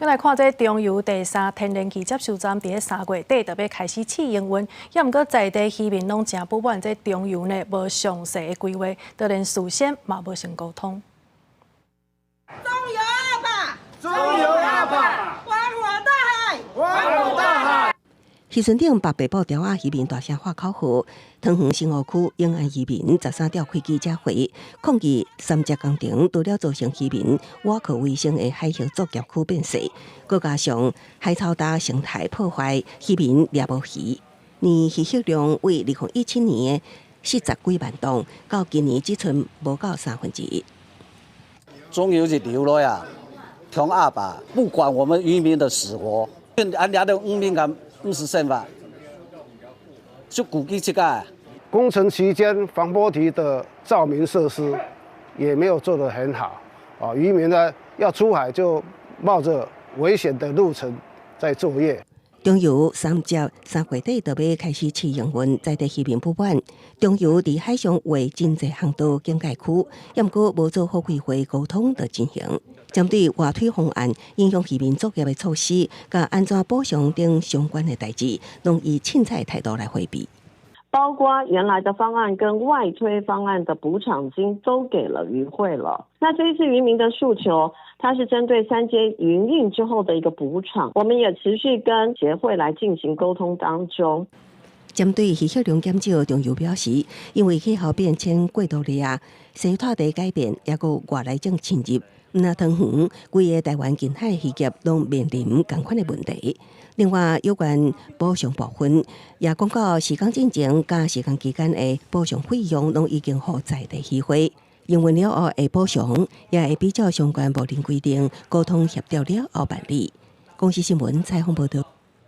閣來看這中油第三天然氣接收站，佇咧3月底就欲開始試營運，猶毋過在地漁民攏誠不滿，這中油呢無詳細的規劃，就連事先嘛無先溝通。中油阿爸，中油阿爸，還我大海，還我大海。漁船頂白白布條仔漁民大聲喊口號，桃園新湖區永安漁民13點開記者會，抗議三接工程除了造成漁民倚靠維生的海域作業區變細，閣加上海草礁生態破壞，漁民掠無魚。年漁獲量為2017年的40幾萬噸，到今年只賰無夠1/3。中油是流落啊，窮阿爸不管我們漁民的死活，俺掠著五民咁。毋是憲法，就估計這個工程期間，防波堤的照明設施也沒有做得很好，啊，漁民呢要出海就冒着危險的路程在作業。中油三接3月底就欲開始試營運，在地漁民不滿。中油佇海上畫真濟航道警戒區，猶毋過無做好規劃溝通就進行。針對外推方案影響漁民作業的措施，佮按怎補償等相關的代誌，攏以凊彩態度來迴避。包括原來的方案跟外推方案的補償金都給了漁會了。那這一次漁民的訴求，它是針對三接營運之後的一個補償，我們也持續跟協會來進行溝通當中。針對漁獲量減少，中油表示，因為氣候變遷過度熱，生態地改變，抑閣外來種侵入，毋但桃園規个台灣近海漁業攏面臨仝款的問題。另外，有關補償部分，也講到施工進前佮施工期間的補償費用，攏已經予在地漁會。營運了後的補償，也會比照相關部令規定，溝通協調了後辦理。公視新聞採訪報導。